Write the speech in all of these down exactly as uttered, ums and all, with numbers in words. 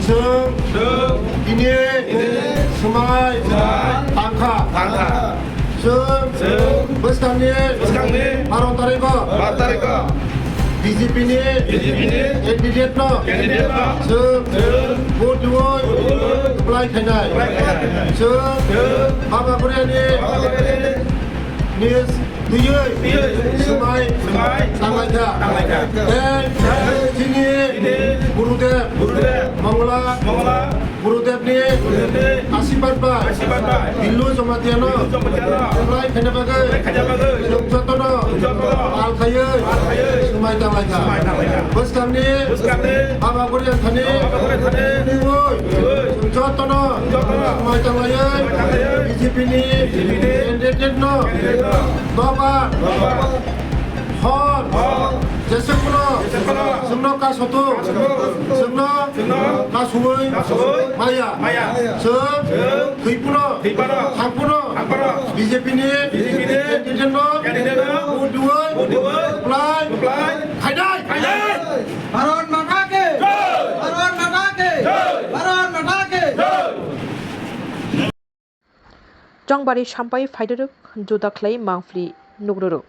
Chwng tini swmai tangkha. Chwng bwskangni baro tarikho B J P ni candidate no chwng vote rwui kwplai khainai. Chwng Baba Guriani ni twiwi swmai tanglaikha. Tei chini Gurudev Mongla Gurudev ni asirbat bai Billu Jamatia no kwplai khaina bagwi chwng jotono pal khaiwi swmai tanglaikha. Bwskangni Baba Guriani thani twiwi chwng jotono swmai tanglaiwi B J P ni candidate no doba hor jeswk phano chwngno kasothung, chwngno kasugwi maya. Chwng thwi phano thang phano B J P ni candidate no vote rwui kwplai khainai. Bharat Mata ki! Bharat Mata ki! Bharat Mata ki! Chongbari sampai phaidorok juda khlai mangpli nugrorok.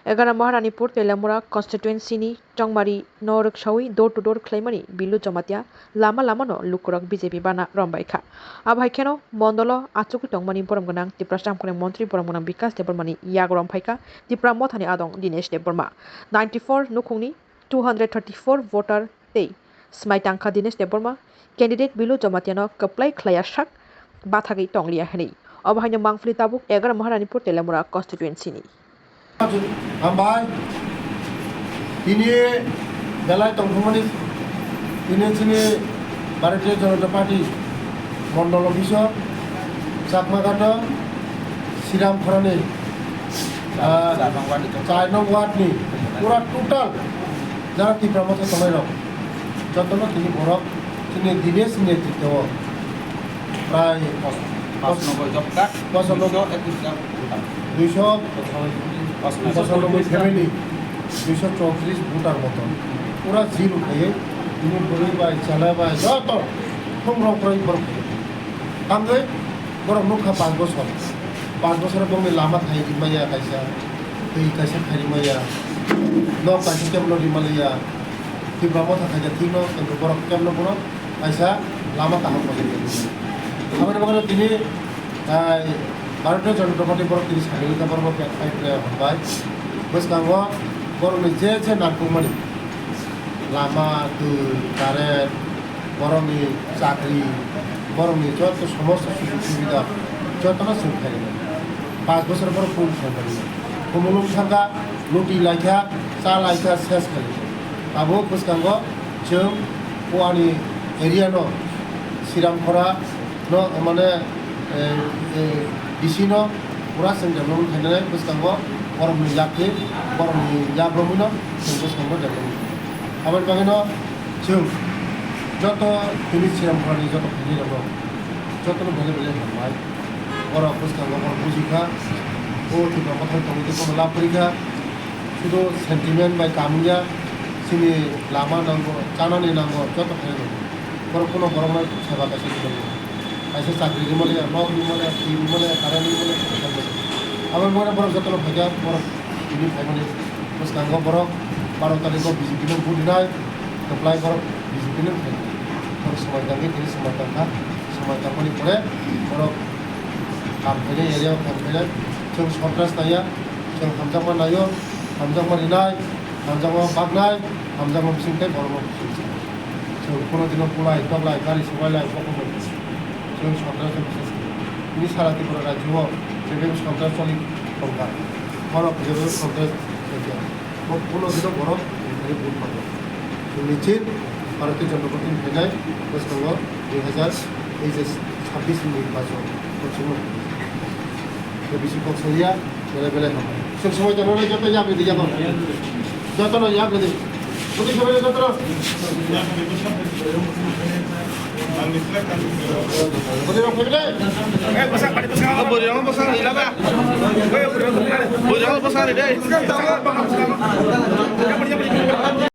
Egaroh Maharanipur Telamura constituency ni Chongbari no rwksawi door to door khlaimani Billu Jamatia lama lama no lukurok B J P bana rombaikha. Abo hai kheno mondolo achugwi tongmani borom gwnang Tiprasa Hamkrai Montri borom gwnang Bikas Debbarma ni yago romkha Tipra Motha ni adong Dinesh Debbarma. Ninety four nukhungni two hundred thirty four voter tei swmai tangkha Dinesh Debbarma candidate Billu Jamatia no kwplai khlaiya sak bathagwi tongliya hwnwi. Obo haino mangpli tabuk egaroh Maharanipur Telamura constituency ni. Hambai, tini belai tongthokmani tini chini Bharatiya Janata Party Mondol Office o Chakma Ghato Siram Khorani, ah, char nong ward ni pura total jara Tipra Motha tongnai rok jotono tini borok chini Dinesh ni netritwo o prai pos-, pos-, pos-, pos-, duiso pos-, pos-, family, duiso chowtris voter moto pura zero khaiwi tini bwrwi bai chwla bai joto thum rok kwrwi borok. Tangwi borok nukha panch bochor. Panch bochor bongni lama khai rimaya kaisa, twi kaisa khai rimaya, nok kaisa kebono rimaliya. Tipra Motha khaija thikno, kintu borok kebono bono kaisa lama kaham kotor khe. Aboni bagwi tini, ah, Bharatiya Janata Party borok tini sari wngkha, borokno khe khai khe hambai. Bwskango borokni je je nangkukmani lama, twi, current, borokni chakri, borokni joto somosto sujog subida jotono chwng khairoknai. Panch bochor borok phone khairoknai. Khumulwng thangkha, luti laikha, cha laikha, ses khairoknai. Tabuk bwskango chwng o ani area no Siramkhora no, mane, eh, eh, D C no pura chwng development khainai bwskango borokni yakni, borokni yakrogwino chwng bwskango development khainai. Aboni bagwino chwng joto tini Siramkhorani joto phainairokno jotono belai belai hambai. Borok bwskango borok bujikha, o Tipra Mothani tongwi tei bono lab kwrwikha. Sudu sentiment bai kamung ya, chini lama nango, chanani nango, joto khainai nango. Borok kuno borokno seba kaisa khlaiwi. Kaisa chakri rimaliya, nok rimaliya, twi rimaliya, current rimaliya, khainai nango. Aboni bagwi borok jotono phaikha, borok tini phaimani bwskango borok baro tarikgo B J P no vote rinai, kwplai borok B J P no phainai. Borok swmai tangwi tini swmai tangkha, swmai tangmani pore borok kam khainai, area o kam khainai, chwng sontras naiya, chwng hamjakma naio, hamjakma rinai, hamjakma baknai, hamjakma bising tei borokno bising sa. Chwng kuno dino kulai, toklai, gari subailai, bokhok bai. Chwng sontras no bising sa. Tini sara Tripura rajyo o jebeng sontras choli tongkha. Borok jebeng sontras tongkha. Bo kuno dino borok tini vote mango. Chwngni chin Bharatiya Janata Party ni phainai bwskango dui hazar teis chabbish ni nirbachon. Kochwlwi. Khe bisi kok saliya, belai belai hambai. Chwng swmai tongmani joto yabri di yabo. Jotono yabri di. Budi swmai jotono. Budi rok phai de. Bwrwi rok bwsa rwla ba. Bwrwi rok bwsa rwdi.